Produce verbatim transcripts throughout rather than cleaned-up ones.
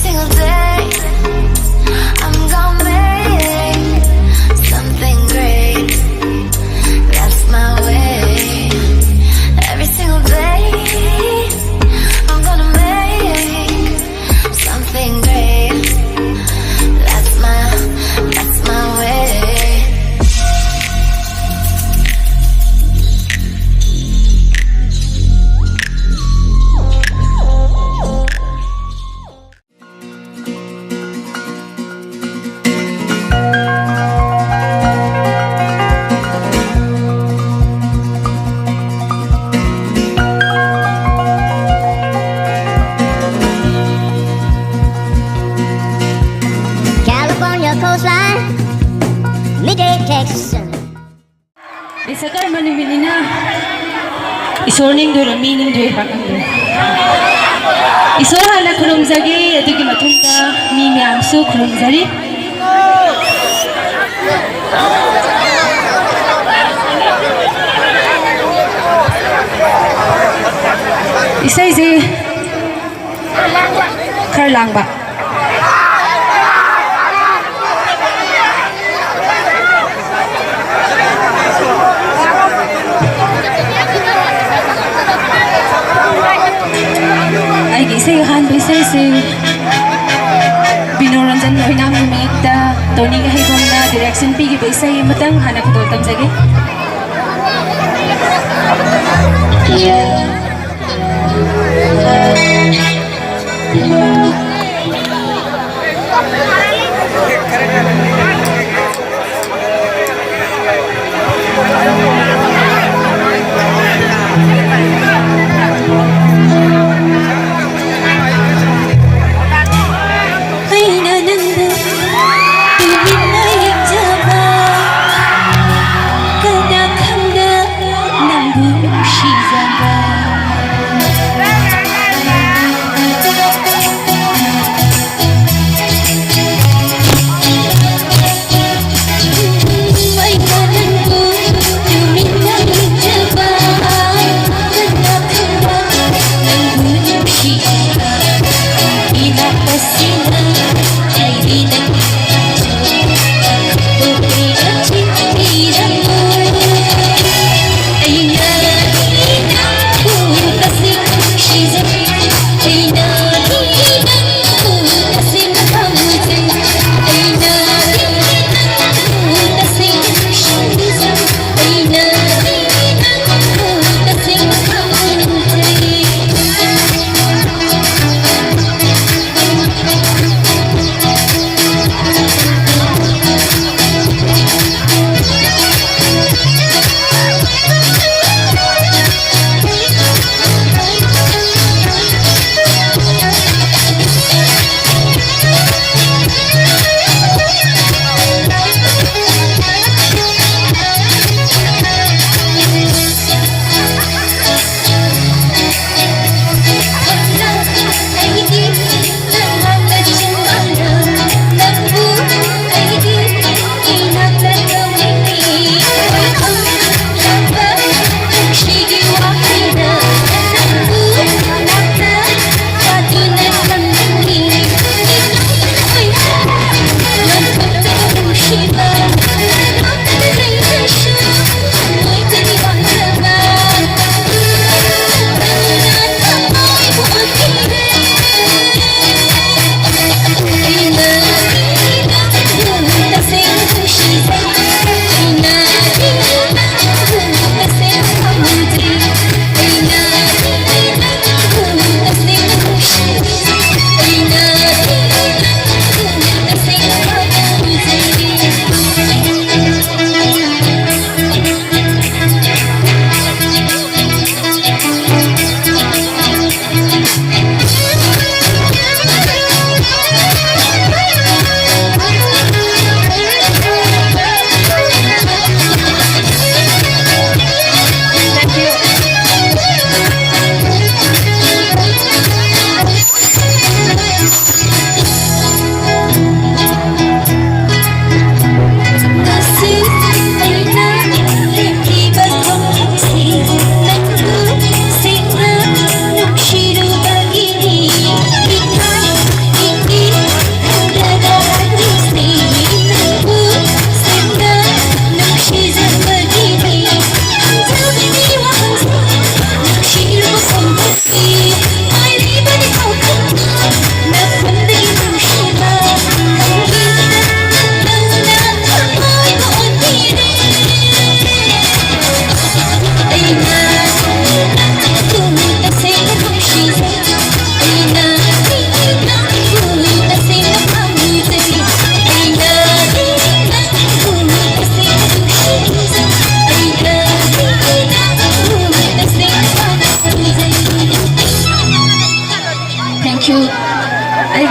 Single day, I'm gonna make something great. That's my way. Every single day, I'm gonna make something great. That's my, that's my way. California coastline, midday Texas sun. Vishwakarma ꯅꯨꯃꯤꯠꯅꯤꯅ ꯏꯁꯣꯔ ꯅꯤꯡꯗꯣꯏꯔꯥ ꯃꯤ ꯅꯤꯡꯗꯣꯏꯔꯥ ꯈꯪꯗꯦ꯫ ꯏꯁꯣꯔ ꯍꯥꯟꯅ ꯈꯨꯔꯨꯝꯖꯒꯦ, ꯑꯗꯨꯒꯤ ꯃꯇꯨꯡꯗ ꯃꯤ ꯃꯌꯥꯝꯁꯨ ꯈꯨꯔꯨꯝꯖꯔꯤ꯫ ꯏꯁꯩꯁꯦ ꯈꯔ ꯂꯥꯡꯕ꯫ ꯑꯩꯒꯤ ꯏꯁꯩ ꯑꯍꯥꯟꯕ ꯏꯁꯩꯁꯤ ꯕꯤꯅꯣ ꯔꯟꯖꯟ ꯑꯣꯏꯅꯥꯝꯒꯤ ꯃꯌꯦꯛꯇ ꯇꯣꯅꯤ ꯍꯩꯕꯝꯅ direction ꯄꯤꯈꯤꯕ ꯏꯁꯩ ꯑꯃꯇꯪ ꯍꯥꯟꯅ ꯈꯨꯗꯣꯜ ꯇꯝꯖꯒꯦ꯫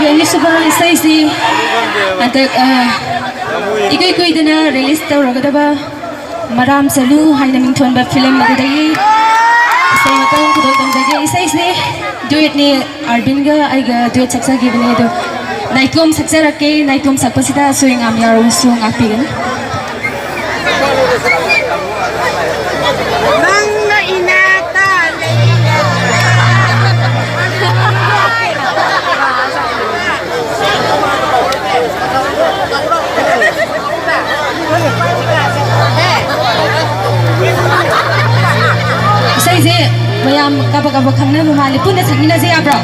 ꯑꯅꯤꯁꯨꯕ ꯏꯁꯩꯁꯤ ꯍꯟꯗꯛ, ꯑ, ꯏꯀꯨꯏ ꯀꯨꯏꯗꯅ release ꯇꯧꯔꯒꯗꯕ ꯃꯔꯥꯝ ꯆꯠꯂꯨ ꯍꯥꯏꯅ ꯃꯤꯡꯊꯣꯟꯕ film ꯑꯗꯨꯗꯒꯤ ꯏꯁꯩ ꯃꯇꯧ ꯈꯨꯗꯣꯜ ꯇꯝꯖꯒꯦ꯫ ꯏꯁꯩꯁꯤ duetꯅꯤ, ꯑꯥꯔꯕꯤꯟꯒ ꯑꯩꯒ duet ꯁꯛꯆꯈꯤꯕꯅꯦ꯫ ꯑꯗꯣ ꯅꯥꯏꯇꯣꯝ ꯁꯛꯆꯔꯛꯀꯦ꯫ ꯅꯥꯏꯇꯣꯝ ꯁꯛꯄꯁꯤꯗ ꯑꯁꯣꯏ ꯑꯉꯥꯝ ꯌꯥꯎꯔꯕꯁꯨ ꯉꯥꯛꯄꯤꯒꯅꯤ꯫ ꯅꯪꯅ ꯏꯅꯥꯛꯇ ꯂꯩꯔꯒ꯫ ꯏꯁꯩꯁꯦ ꯃꯌꯥꯝ ꯀꯥꯕꯛ ꯀꯥꯕꯛ ꯈꯪꯅꯕ ꯃꯥꯜꯂꯤ꯫ ꯄꯨꯟꯅ ꯁꯛꯃꯤꯟꯅꯁꯦ ꯌꯥꯕ꯭ꯔꯣ?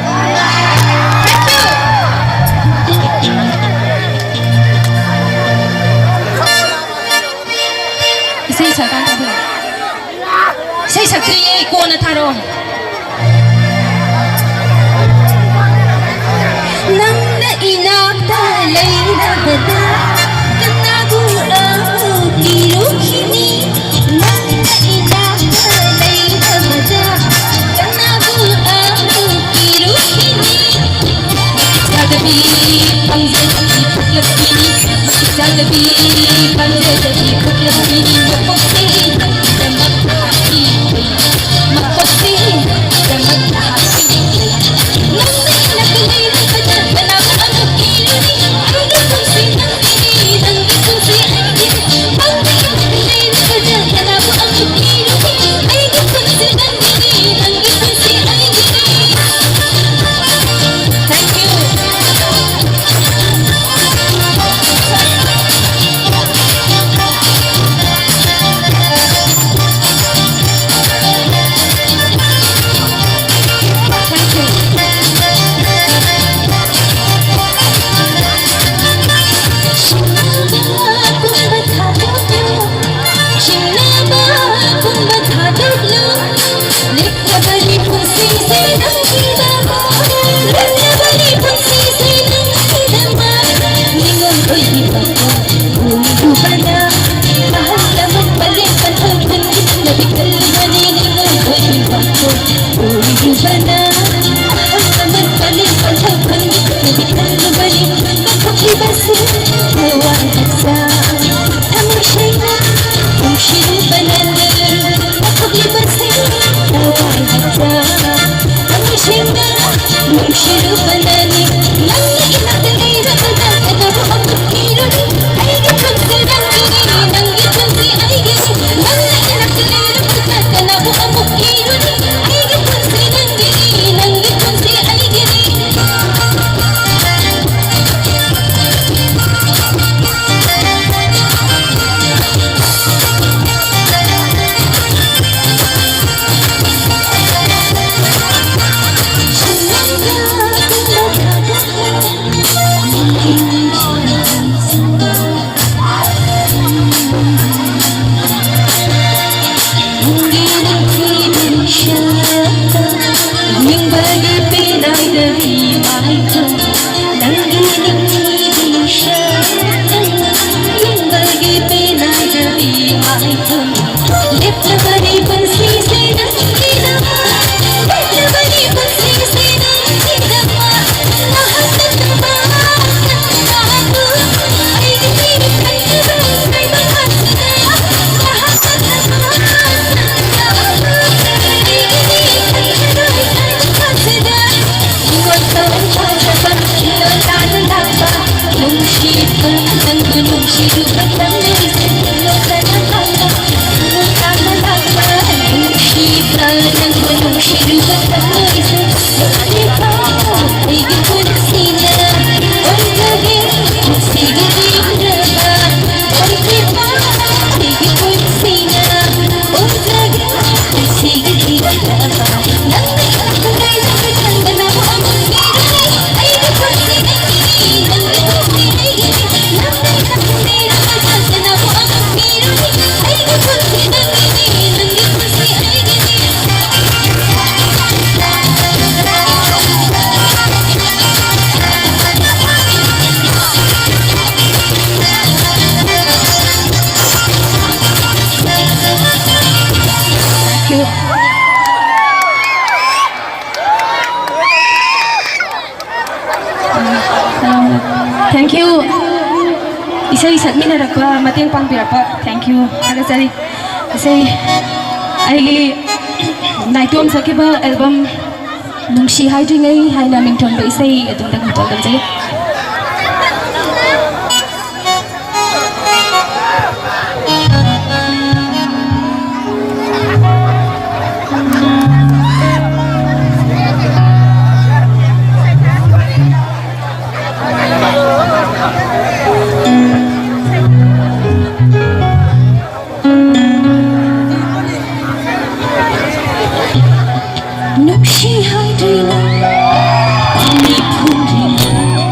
Thank you. ꯏꯁꯩ ꯁꯛꯀꯥꯟꯗ ꯏꯁꯩ ꯁꯛꯇ꯭ꯔꯤꯌꯦ, ꯀꯣꯟꯅ ꯊꯥꯔꯛꯑꯣ꯫ ꯅꯪꯅ ꯏꯅꯥꯛꯇ ꯂꯩꯔꯕꯗ ꯀꯅꯥꯕꯨ ꯑꯃꯨꯛ ꯀꯤꯔꯨꯈꯤꯅꯤ? ꯅꯪꯅ ꯏꯅꯥꯛꯇ ꯂꯩꯔꯕꯗ ꯀꯅꯥꯕꯨ ꯑꯃꯨꯛ ꯀꯤꯔꯨꯈꯤꯅꯤ? ꯆꯥꯗꯕꯤ ꯄꯥꯝꯖꯗꯕꯤ ꯐꯨꯛꯂꯛꯄꯤꯅꯤ, ꯆꯥꯗꯕꯤ ꯄꯥꯝꯖꯗꯕꯤ ꯐꯨꯛꯂꯛꯄꯤꯅꯤ, ꯃꯀꯣꯛꯇꯒꯤ ꯅꯪꯒꯤꯗꯃꯛ ꯍꯥꯞꯄꯤ, ꯃꯀꯣꯛꯇꯒꯤ ꯅꯪꯒꯤꯗꯃꯛ ꯍꯥꯞꯄꯤ꯫ ꯅꯪꯅ ꯏꯅꯥꯛꯇ ꯂꯩꯔꯕꯗ ꯀꯅꯥꯕꯨ ꯑꯃꯨꯛ ꯀꯤꯔꯨꯅꯤ? ꯑꯩꯒꯤ ꯄꯨꯟꯁꯤ ꯅꯪꯒꯤꯅꯤ, ꯅꯪꯒꯤ ꯄꯨꯟꯁꯤ ꯑꯩꯒꯤꯅꯤ꯫ ꯅꯪꯅ ꯏꯅꯥꯛꯇ ꯂꯩꯔꯕꯗ ꯀꯅꯥꯕꯨ ꯑꯃꯨꯛ ꯀꯤꯔꯨꯅꯤ? ꯑꯩꯒꯤ ꯄꯨꯟꯁꯤ ꯅꯪꯒꯤꯅꯤ, ꯅꯪꯒꯤ ꯄꯨꯟꯁꯤ ꯑꯩꯒꯤꯅꯤ꯫ Thank you. Thank you. ꯏꯁꯩ ꯁꯛꯃꯤꯟꯅꯔꯛꯄ, ꯃꯇꯦꯡ ꯄꯥꯡꯕꯤꯔꯛꯄ, thank you ꯊꯥꯒꯠꯆꯔꯤ꯫ ꯏꯁꯩ, ꯑꯩꯒꯤ ꯅꯥꯏꯇꯣꯝ ꯁꯛꯈꯤꯕ album ꯅꯨꯡꯁꯤ ꯍꯥꯏꯗ꯭ꯔꯤꯉꯩ ꯍꯥꯏꯅ ꯃꯤꯡꯊꯣꯟꯕ ꯏꯁꯩ ꯑꯗꯨꯝ ꯇꯝꯖꯩ꯫ ꯅꯨꯡꯁꯤ ꯍꯥꯏꯗ꯭ꯔꯤꯉꯩ, ꯄꯥꯝꯃꯤ ꯐꯣꯡꯗ꯭ꯔꯤꯉꯩ,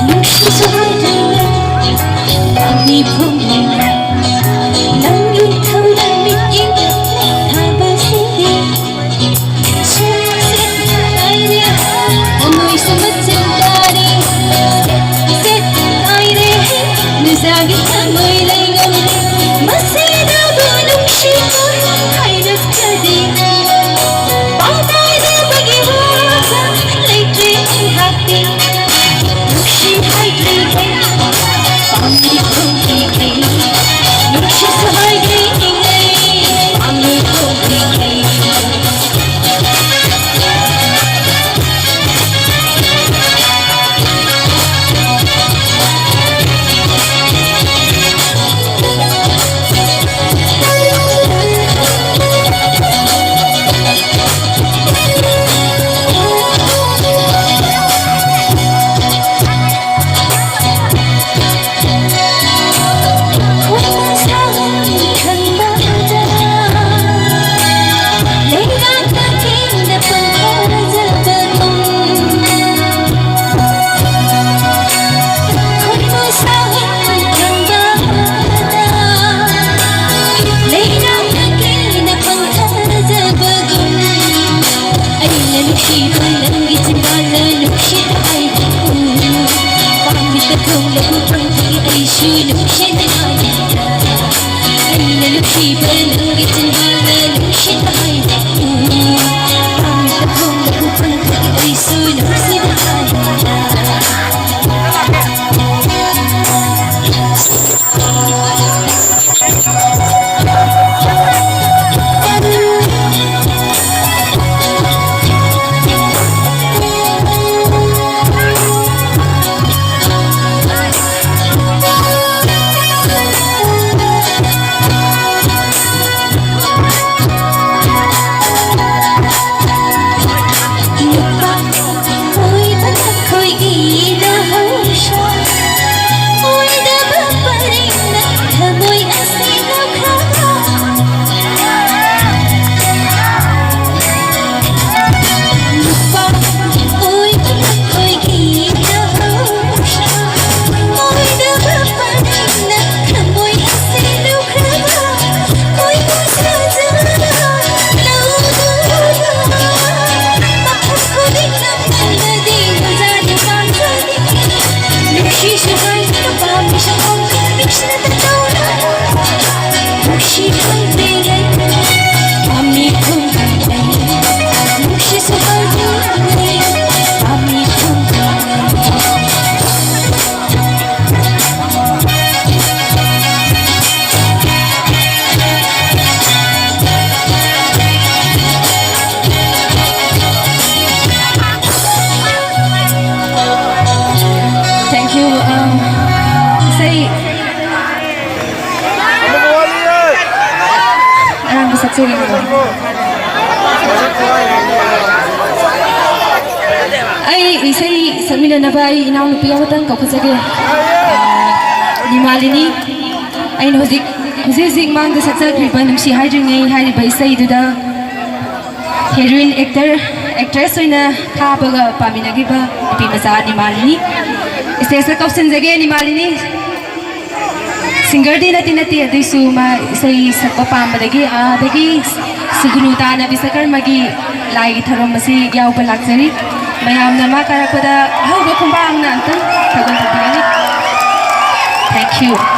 ꯅꯨꯡꯁꯤꯁꯨ ꯍꯥꯏꯗ꯭ꯔꯤꯉꯩ, ꯄꯥꯝꯃꯤ ꯐꯣꯡꯗ꯭ꯔꯤꯉꯩ, ꯅꯪꯒꯤ ꯊꯧꯗꯥꯡ ꯃꯤꯠꯌꯦꯡ ꯊꯥꯕꯁꯤꯗꯤ ꯁꯦꯡꯅ ꯍꯥꯏꯔꯦ꯫ ꯅꯨꯡꯁꯤꯕ ꯅꯪꯒꯤ ꯆꯤꯟꯕꯥꯜꯅ ꯅꯨꯡꯁꯤꯕ ꯑꯩꯕꯨ ꯄꯥꯝꯃꯤꯕ ꯊꯣꯡꯂꯕ ꯐꯪꯕꯒꯤ ꯑꯩꯁꯨ ꯅꯨꯡꯁꯤꯅ ꯉꯥꯏꯔꯤꯕ꯫ ꯑꯩꯅ ꯅꯨꯡꯁꯤꯕ ꯅꯪꯒꯤ ꯆꯤꯟꯕꯥꯜꯅ ꯅꯨꯡꯁꯤꯕ ꯑꯩꯕꯨ ꯄꯥꯝꯃꯤꯕ ꯊꯣꯡꯂꯕ ꯐꯪꯕꯒꯤ ꯑꯩꯁꯨ ꯅꯨꯡꯁꯤꯅ ꯉꯥꯏꯔꯤꯕ꯫ Thank you. Um, ꯏꯁꯩ ꯑꯔꯥꯡꯕ ꯁꯛꯆꯔꯤꯕ꯫ ꯑꯩ ꯏꯁꯩ ꯁꯛꯃꯤꯟꯅꯅꯕ ꯑꯩ ꯏꯅꯥꯎꯅꯨꯄꯤ ꯑꯃꯇꯪ ꯀꯧꯈꯠꯆꯒꯦ꯫ ꯑꯥ, ꯅꯤꯃꯥꯂꯤꯅꯤ꯫ ꯑꯩꯅ ꯍꯧꯖꯤꯛ, ꯍꯧꯖꯤꯛ ꯍꯧꯖꯤꯛ ꯃꯥꯡꯗ ꯁꯛꯆꯈ꯭ꯔꯤꯕ ꯅꯨꯡꯁꯤ ꯍꯥꯏꯗ꯭ꯔꯤꯉꯩ ꯍꯥꯏꯔꯤꯕ ꯏꯁꯩꯗꯨꯗ heroine actor, actress ꯑꯣꯏꯅ ꯊꯥꯕꯒ ꯄꯥꯃꯤꯟꯅꯈꯤꯕ ꯅꯨꯄꯤ ꯃꯆꯥ ꯅꯤꯃꯥꯂꯤꯅꯤ꯫ Stageꯇ ꯀꯧꯁꯤꯟꯖꯒꯦ ꯅꯤꯃꯥꯂꯤꯅꯤ꯫ ꯁꯤꯡꯒꯔꯗꯤ ꯅꯠꯇꯦ ꯅꯠꯇꯦ, ꯑꯗꯨꯏꯁꯨ ꯃꯥ ꯏꯁꯩ ꯁꯛꯄ ꯄꯥꯝꯕꯗꯒꯤ ꯑꯥꯗꯒꯤ ꯁꯨꯒꯨꯅꯨ ꯇꯥꯅ ꯕꯤꯁꯀꯔꯃꯒꯤ ꯂꯥꯏꯒꯤ ꯊꯧꯔꯝ ꯑꯁꯤ ꯌꯥꯎꯕ ꯂꯥꯛꯆꯔꯤ꯫ ꯃꯌꯥꯝꯅ ꯃꯥ ꯀꯥꯔꯛꯄꯗ ꯑꯍꯧꯕ ꯈꯨꯝꯕꯥꯡꯅ ꯑꯝꯇꯪ ꯊꯧꯒꯜ ꯇꯧꯕꯤꯒꯅꯤ꯫ Thank you꯫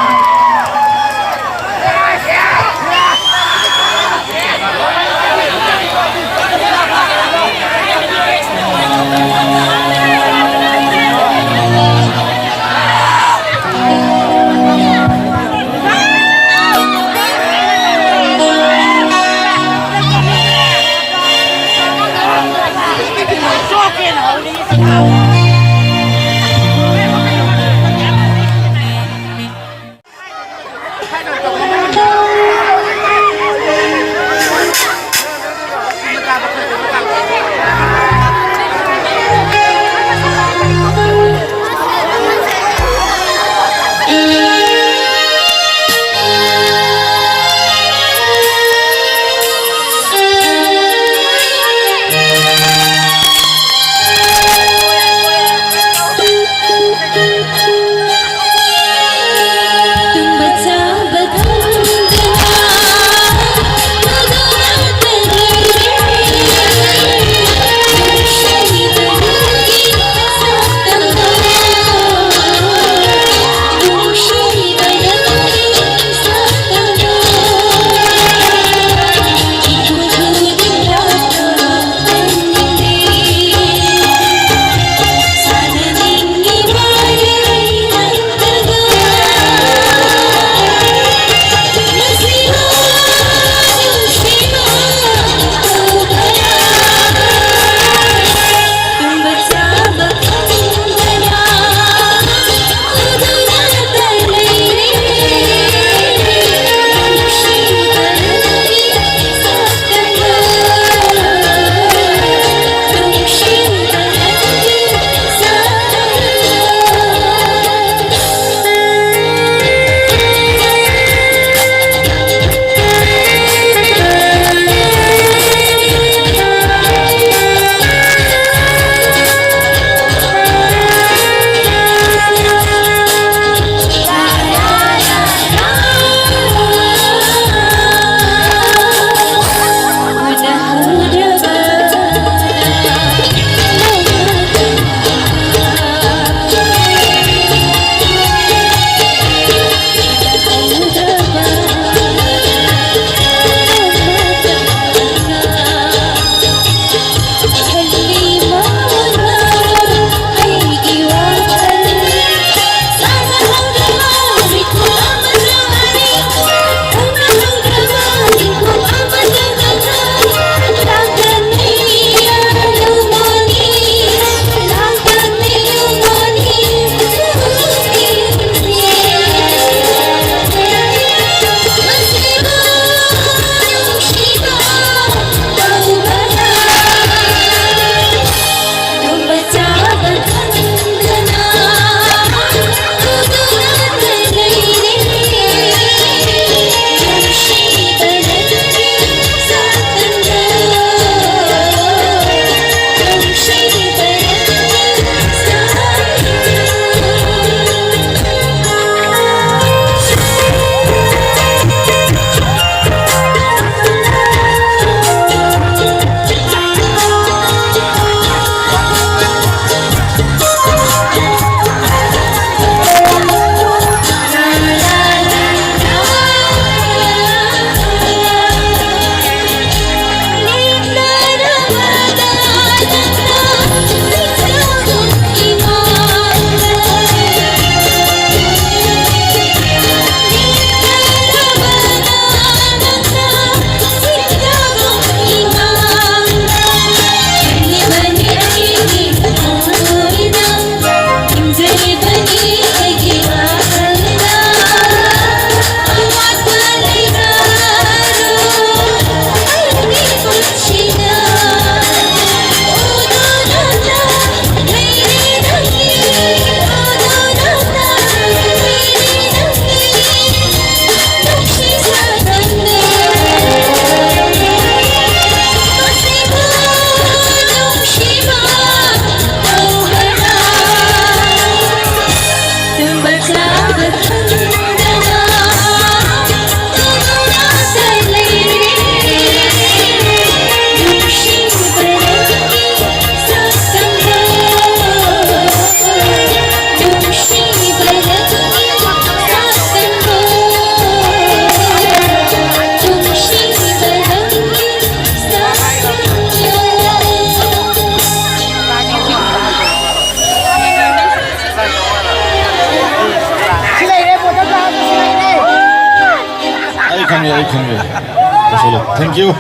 Thank you.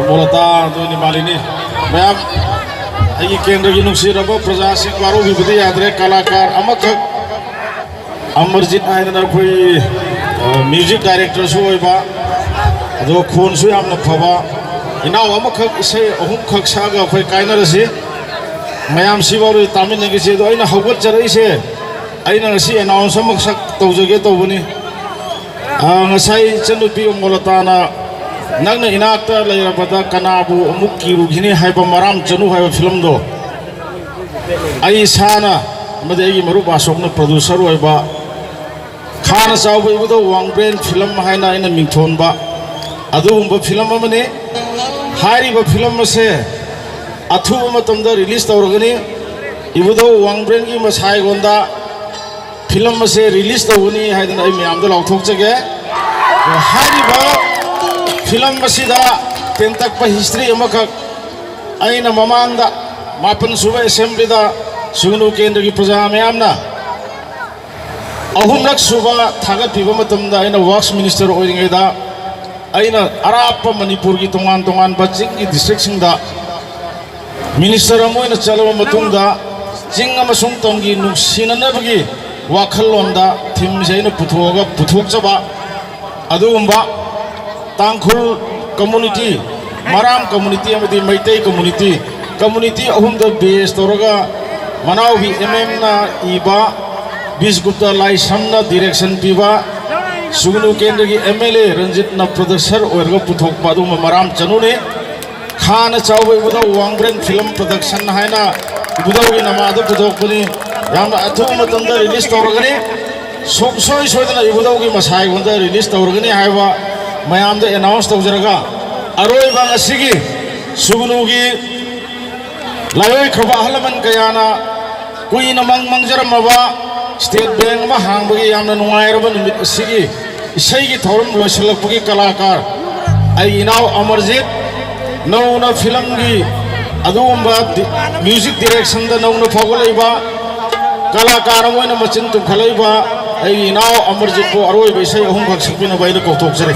ꯃꯣꯂꯇꯥ ꯑꯗꯨꯅꯤ ꯃꯥꯂꯤꯅꯤ꯫ ꯃꯌꯥꯝ, ꯑꯩꯒꯤ ꯀꯦꯟꯗ꯭ꯔꯒꯤ ꯅꯨꯡꯁꯤꯔꯕ ꯄ꯭ꯔꯖꯥꯁꯤꯡ, ꯋꯥꯔꯧꯕꯤꯕꯗꯤ ꯌꯥꯗ꯭ꯔꯦ꯫ ꯀꯂꯥꯀꯥꯔ ꯑꯃꯈꯛ, ꯑꯃꯔꯖꯤꯠ ꯍꯥꯏꯗꯅ ꯑꯩꯈꯣꯏ, ꯑ, ꯃ꯭ꯌꯨꯖꯤꯛ ꯗꯥꯏꯔꯦꯛꯇꯔꯁꯨ ꯑꯣꯏꯕ, ꯑꯗꯨꯒ ꯈꯣꯟꯁꯨ ꯌꯥꯝꯅ ꯐꯕ ꯏꯅꯥꯎ ꯑꯃꯈꯛ ꯏꯁꯩ ꯑꯍꯨꯝꯈꯛ ꯁꯛꯑꯒ ꯑꯩꯈꯣꯏ ꯀꯥꯏꯅꯔꯁꯤ꯫ ꯃꯌꯥꯝ ꯁꯤꯐꯥꯎꯗꯤ ꯇꯥꯃꯤꯟꯅꯈꯤꯁꯤ꯫ ꯑꯗꯣ ꯑꯩꯅ ꯍꯧꯒꯠꯆꯔꯛꯏꯁꯦ, ꯑꯩꯅ ꯉꯁꯤ ꯑꯦꯅꯥꯎꯟꯁ ꯑꯃꯈꯛ ꯇꯧꯖꯒꯦ ꯇꯧꯕꯅꯤ꯫ ꯑ, ꯉꯁꯥꯏ ꯏꯆꯟꯅꯨꯄꯤ ꯃꯣꯂꯇꯥꯅ, "ꯅꯪꯅ ꯏꯅꯥꯛꯇ ꯂꯩꯔꯕꯗ ꯀꯅꯥꯕꯨ ꯑꯃꯨꯛ ꯀꯤꯔꯨꯈꯤꯅꯤ" ꯍꯥꯏꯕ ꯃꯔꯥꯝ ꯆꯅꯨ ꯍꯥꯏꯕ ꯐꯤꯂꯝꯗꯣ, ꯑꯩ ꯏꯁꯥꯅ ꯑꯃꯗꯤ ꯑꯩꯒꯤ ꯃꯔꯨꯞ ꯑꯁꯣꯛꯅ ꯄ꯭ꯔꯣꯗ꯭ꯌꯨꯁꯔ ꯑꯣꯏꯕ, ꯈꯥꯅ ꯆꯥꯎꯕ ꯏꯕꯨꯙꯧ ꯋꯥꯡꯕ꯭ꯔꯦꯟ ꯐꯤꯂꯝ ꯍꯥꯏꯅ ꯑꯩꯅ ꯃꯤꯡꯊꯣꯟꯕ ꯑꯗꯨꯒꯨꯝꯕ ꯐꯤꯂꯝ ꯑꯃꯅꯤ꯫ ꯍꯥꯏꯔꯤꯕ ꯐꯤꯂꯝ ꯑꯁꯦ ꯑꯊꯨꯕ ꯃꯇꯝꯗ ꯔꯤꯂꯤꯁ ꯇꯧꯔꯒꯅꯤ꯫ ꯏꯕꯨꯙꯧ ꯋꯥꯡꯕ꯭ꯔꯦꯟꯒꯤ ꯃꯁꯥꯏꯒꯣꯟꯗ ꯐꯤꯂꯝ ꯑꯁꯦ ꯔꯤꯂꯤꯁ ꯇꯧꯒꯅꯤ ꯍꯥꯏꯗꯅ ꯑꯩ ꯃꯌꯥꯝꯗ ꯂꯥꯎꯊꯣꯛꯆꯒꯦ꯫ ꯍꯥꯏꯔꯤꯕ ꯐꯤꯂꯝ ꯑꯁꯤꯗ ꯇꯦꯟꯇꯛꯄ ꯍꯤꯁꯇ꯭ꯔꯤ ꯑꯃꯈꯛ, ꯑꯩꯅ ꯃꯃꯥꯡꯗ ꯃꯥꯄꯟ ꯁꯨꯕ ꯑꯦꯁꯦꯝꯕ꯭ꯂꯤꯗ ꯁꯨꯒꯅꯨ ꯀꯦꯟꯗ꯭ꯔꯒꯤ ꯄ꯭ꯔꯖꯥ ꯃꯌꯥꯝꯅ ꯑꯍꯨꯝꯂꯛ ꯁꯨꯕ ꯊꯥꯒꯠꯄꯤꯕ ꯃꯇꯝꯗ, ꯑꯩꯅ ꯋꯥꯔꯛꯁ ꯃꯤꯅꯤꯁꯇꯔ ꯑꯣꯏꯔꯤꯉꯩꯗ ꯑꯩꯅ ꯑꯔꯥꯞꯄ ꯃꯅꯤꯄꯨꯔꯒꯤ ꯇꯣꯉꯥꯟ ꯇꯣꯉꯥꯟꯕ ꯆꯤꯡꯒꯤ ꯗꯤꯁꯇ꯭ꯔꯤꯛꯁꯤꯡꯗ ꯃꯤꯅꯤꯁꯇꯔ ꯑꯃ ꯑꯣꯏꯅ ꯆꯠꯂꯕ ꯃꯇꯨꯡꯗ ꯆꯤꯡ ꯑꯃꯁꯨꯡ ꯇꯝꯒꯤ ꯅꯨꯡꯁꯤꯅꯅꯕꯒꯤ ꯋꯥꯈꯜꯂꯣꯟꯗ ꯊꯤꯝꯁꯦ ꯑꯩꯅ ꯄꯨꯊꯣꯛꯑꯒ ꯄꯨꯊꯣꯛꯆꯕ ꯑꯗꯨꯒꯨꯝꯕ ꯇꯥꯡꯈꯨꯜ ꯀꯝꯃꯨꯅꯤꯇꯤ, ꯃꯔꯥꯝ ꯀꯝꯃꯨꯅꯤꯇꯤ ꯑꯃꯗꯤ ꯃꯩꯇꯩ ꯀꯝꯃꯨꯅꯤꯇꯤ, ꯀꯝꯃꯨꯅꯤꯇꯤ ꯑꯍꯨꯝꯗ ꯕꯦꯁ ꯇꯧꯔꯒ ꯃꯅꯥꯎꯕꯤ ꯑꯦꯝ ꯑꯦꯝꯅ ꯏꯕ, ꯕꯤꯁꯒꯨꯞꯇ ꯂꯥꯏꯁ꯭ꯔꯝꯅ ꯗꯤꯔꯦꯛꯁꯟ ꯄꯤꯕ, ꯁꯨꯒꯅꯨ ꯀꯦꯟꯗ꯭ꯔꯒꯤ ꯑꯦꯝ ꯑꯦꯜ ꯑꯦ ꯔꯟꯖꯤꯠꯅ ꯄ꯭ꯔꯣꯗ꯭ꯌꯨꯁꯔ ꯑꯣꯏꯔꯒ ꯄꯨꯊꯣꯛꯄ ꯑꯗꯨꯒꯨꯝꯕ ꯃꯔꯥꯝ ꯆꯅꯨꯅꯤ꯫ ꯈꯥꯅ ꯆꯥꯎꯕ ꯏꯕꯨꯙꯧ ꯋꯥꯡꯕ꯭ꯔꯦꯟ ꯐꯤꯂꯝ ꯄ꯭ꯔꯗꯛꯁꯟ ꯍꯥꯏꯅ ꯏꯕꯨꯙꯧꯒꯤ ꯅꯃꯥꯗ ꯄꯨꯊꯣꯛꯄꯅꯤ꯫ ꯌꯥꯝꯅ ꯑꯊꯨꯕ ꯃꯇꯝꯗ ꯔꯤꯂꯤꯁ ꯇꯧꯔꯒꯅꯤ꯫ ꯁꯨꯡꯁꯣꯏ ꯁꯣꯏꯗꯅ ꯏꯕꯨꯙꯧꯒꯤ ꯃꯁꯥꯏꯒꯣꯟꯗ ꯔꯤꯂꯤꯁ ꯇꯧꯔꯒꯅꯤ ꯍꯥꯏꯕ ꯃꯌꯥꯝꯗ ꯑꯦꯅꯥꯎꯟꯁ ꯇꯧꯖꯔꯒ, ꯑꯔꯣꯏꯕ ꯉꯁꯤꯒꯤ ꯁꯨꯒꯅꯨꯒꯤ ꯂꯥꯏꯑꯣꯏꯈ꯭ꯔꯕ ꯑꯍꯜ ꯂꯃꯟ ꯀꯌꯥꯅ ꯀꯨꯏꯅ ꯃꯪ ꯃꯪꯖꯔꯝꯃꯕ ꯁ꯭ꯇꯦꯠ ꯕꯦꯡꯛ ꯑꯃ ꯍꯥꯡꯕꯒꯤ ꯌꯥꯝꯅ ꯅꯨꯡꯉꯥꯏꯔꯕ ꯅꯨꯃꯤꯠ ꯑꯁꯤꯒꯤ ꯏꯁꯩꯒꯤ ꯊꯧꯔꯝ ꯂꯣꯏꯁꯤꯜꯂꯛꯄꯒꯤ ꯀꯂꯥꯀꯥꯔ ꯑꯩꯒꯤ ꯏꯅꯥꯎ ꯑꯃꯔꯖꯤꯠ, ꯅꯧꯅ ꯐꯤꯂꯝꯒꯤ ꯑꯗꯨꯒꯨꯝꯕ ꯗꯤ-, ꯃ꯭ꯌꯨꯖꯤꯛ ꯗꯤꯔꯦꯛꯁꯟꯗ ꯅꯧꯅ ꯐꯥꯎꯒꯠꯂꯛꯏꯕ ꯀꯂꯥꯀꯥꯔ ꯑꯃ ꯑꯣꯏꯅ ꯃꯆꯤꯟ ꯇꯨꯝꯈꯠꯂꯛꯏꯕ ꯑꯩꯒꯤ ꯏꯅꯥꯎ ꯑꯃꯔꯖꯤꯠꯄꯨ ꯑꯔꯣꯏꯕ ꯏꯁꯩ ꯑꯍꯨꯝꯈꯛ ꯁꯛꯄꯤꯅꯕ ꯑꯩꯅ ꯀꯧꯊꯣꯛꯆꯔꯤ꯫